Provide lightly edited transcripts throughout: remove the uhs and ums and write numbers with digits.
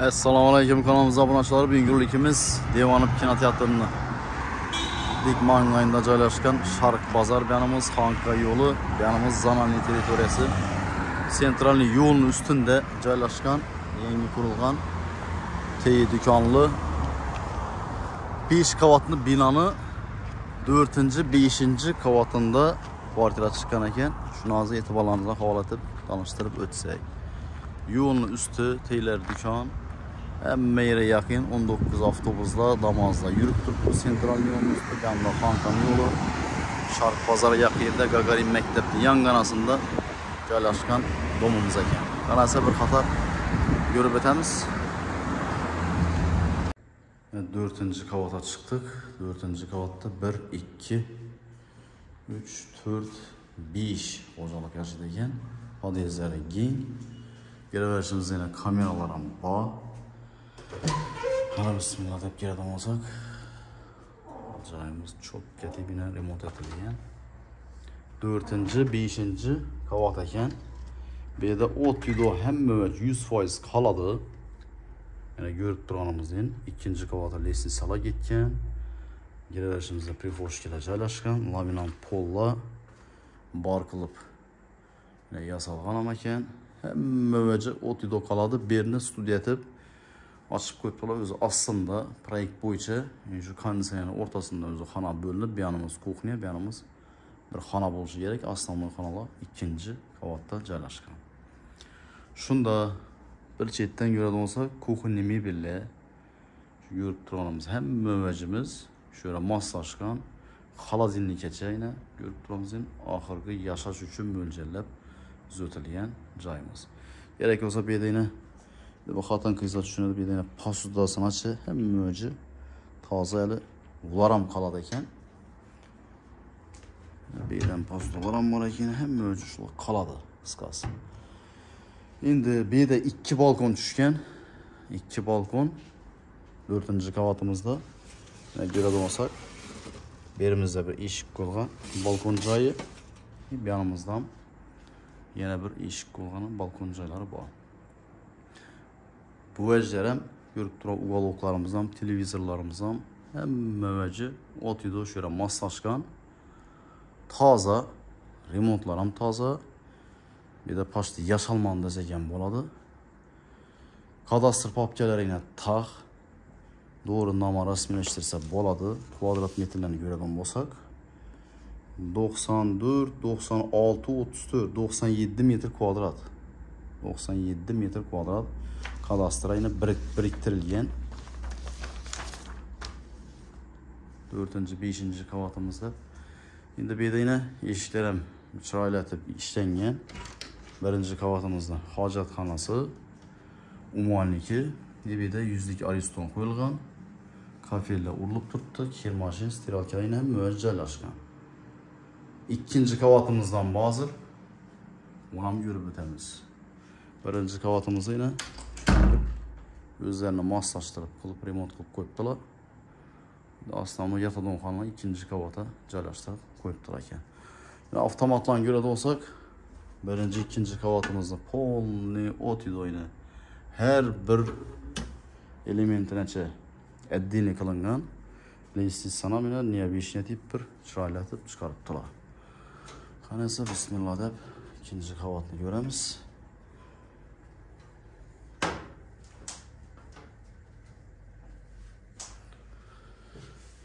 Assalomu alaykum kanalımıza abunachilari. Bugungi rolikimiz Devonib kinoteatrini dik manglayında joylashgan Sharq bozor yanimiz, Xonqa yo'li, yanimiz Zonalniy territoriyasi, sentralniy yo'lning ustida joylashgan, yangi qurilgan tey do'konli 5 qavatli binoni 4-5 qavatında kvartira chiqqan ekan. Shuni hozir e'tiborlaringizga havolatib tanishtirib o'tsak. Yo'lning usti teylar do'kon, hamma yerga yaqin 19 avtobuslar, Damazlar yurib turibdi. Sentral yo'lning usti, yanida Xonqa yo'li, Sharq bozori yaqin yerda Gagarin maktabining yonganasida joylashgan domimiz ekan. Qarasa bir qator ko'rib o'tamiz. 4-qavatga chiqdik. 4-qavatda 1 2 3 4 5 xo'jalik yashaydi ekan. Podyezdlari keng. Kiraverishimizda yana kameralar ham bor. Qara bismillah deb kiradigan bo'lsak, joyimiz cho'pga bino remont etilgan. 4-5 qavat ekan. Bu yerda o't yudo hamma 100% qoladi. Yana ko'rib turganimizdek, 2-qavatda lestnitsalar ketgan. Kiraverishimizda prifoshkalar joylashgan, laminat pollar bor qilib yasalgan ham ekan. Hamma vaji o't yudo qoladi. Bu yerni studiya etib ochib qo'yibdilar. O'zi aslida proyekt bo'yicha shu konditsionerning o'rtasida o'zi xona bo'linib, bu yonimiz kuxnya, bu yonimiz bir xona bo'lishi kerak. Asosiy xonalar 2-qavatda joylashgan. Shunda bir chetdan ko'radigan bo'lsak, kuxnya mebellar, shu ko'rib turganimiz hamma vajimiz shu yerga moslashgan. Xolodilnikgacha yana ko'rib turamiz, oxirgi yashash uchun mo'ljallab tuzatilgan joyimiz. Kerak bo'lsa bu yerda yana bu xotin qizlar tushunadi, bu yerda yana posudasini hamma vaji toza, hali ular ham qoladi ekan. Bu yerdan posudalar ham bor ekan, hamma vaji shular qoladi qisqasi. Endi bu yerda 2 balkon tushgan. 2 balkon 4-qavatimizda. Ko'radigan bo'lsak, bu yerimizda bir eshik qo'yilgan balkon joyi, bu yonimizda ham yana bir eshik qo'yilgan balkon joylari bor. Bu vajlar ham ko'rib turgan uголокlarimiz ham, televizorlarimiz ham hamma vaji o't yudo shu yerga moslashgan. Toza, remontlar ham toza. Bu yerda pashti yashalman desak ham bo'ladi. Kadastr papkalari yana taq, to'g'ri nama rasmiylashtirsa bo'ladi. Kvadrat metrlarni ko'radigan bo'lsak, 94, 96, 34, 97 metr kvadrat. 97 metr kvadrat kadastra yine biriktirilgan. 4-5 qavatimizda. Endi bu yerda yana eshiklar ham chiroylatib ishlangan. 1-qavatimizda hojatxonasi, umummiki, bu yerda 100lik ariston qo'yilgan. Kafellar urilib turibdi, kir mashin, stiralkalar ham joylashgan. 2-qavatimizdan hozir uni ham ko'rib o'tamiz. 1-qavatimizda yana o'zlarini moslashtirib qilib remont qilib qo'yibdilar. Aslida yotadigan xonani 2-qavatga joylashtirib qo'yibdilar ekan. Avtomatlarni ko'radigan bo'lsak, 1-2 qavatimizda polni o't yudoyni har bir elementinacha отдельно qilingan. Lestnitsani bilan neobishni tip bir chiroylatib chiqaribdilar. Qanasa bismillah deb 2-qavatni ko'ramiz.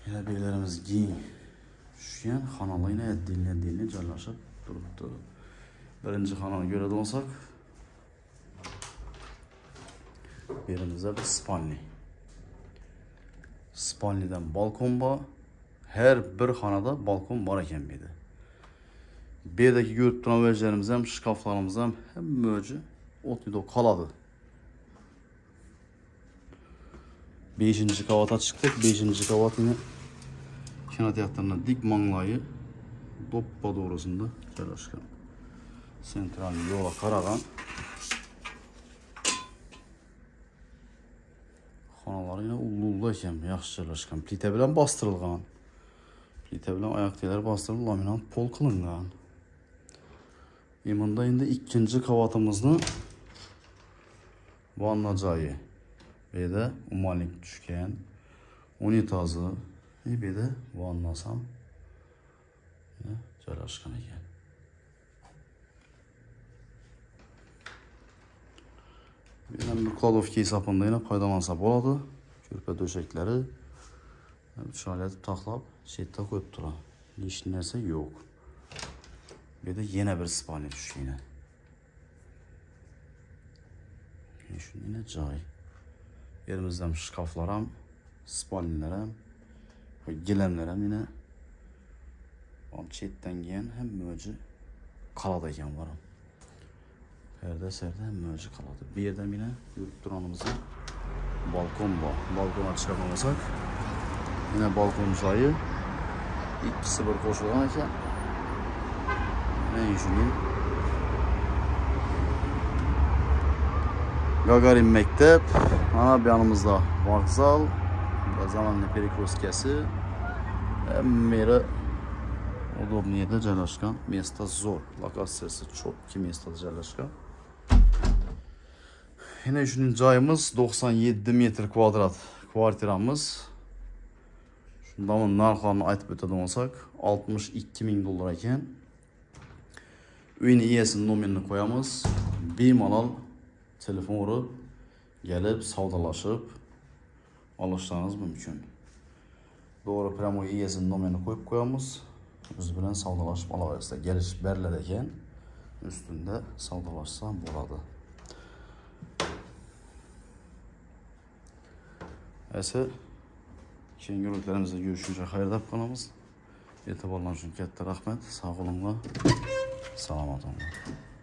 Yana belarimiz keng tushgan, xonalar yana отдельно joylashib turibdi. 1-xonani ko'radigan bo'lsak, bu yerimizda bir spalni. Spalnidan balkon bor. Har bir xonada balkon bor ekan bu yerda. Bu yerdagi ko'rib turgan vajlarimiz ham, shkaflarimiz ham hamma vaji o't yudo qoladi. 5-qavatga chiqdik. 5-qavat yine kinoteatrning dik manglayi do'ppa to'g'risida joylashgan. Sentral yo'lga qaragan. Xonalar yine ullu ekan, yaxshi joylashgan. Plita bilan bostirilgan. Plita bilan oyoq teylari bostirilib, laminat pol qilingan. Bunda endi 2-qavatimizni vanna joyi. Bu yerda umallik tushgan. Unitazi, bu yerda vannasi ham joylashgan ekan. Bu yerdan bir kladovka hisobida yana foydalansa bo'ladi. Ko'rpa to'shaklari chiroyli taxlab chetda qo'yib turadi. Hech narsa yo'q. Bu yerda yana bir spalni tushgan. Shunday joy. Yerimizda shkaflar ham, spalnilar ham, gilamlar ham yana chetdan kelgan hamma o'zi qoladi ekan var. Pərdə sərdə hamma o'zi qoladi. Bu yerda yana ko'rib turganimizda balkon bor. Balkonga chiqadigan bo'lsak, yana balkon joyi ikkisi bir qo'shilgan ekan. Mana shunday Gagarin maktab, mana bu yanımızda vokzal, zamonli perekroskasi, hamma yeri удобный yerda joylashgan. Место zo'r, lokatsiyasi cho'tki место joylashgan. Yana shuning joyimiz 97 metr kvadrat kvartiramiz. Shundan narxlarini aytib o'tadigan bo'lsak, 62 ming dollar ekan. Uyning egasini nomerini qo'yamiz. Bemalol telefon urib, gelip savdalashib olishlaringiz mumkin. To'g'ri prямо egasini nomerini qo'yib qo'yamiz. O'zi bilan savdalashib olaverasizlar. Kelishib berilar ekan, ustunda savdalashsa bo'ladi. Esa keyingi ro'zlarimizda ko'rishguncha xayr deb qolamiz. E'tiborlaringiz uchun katta rahmat. Sog' bo'linglar, salomat bo'linglar.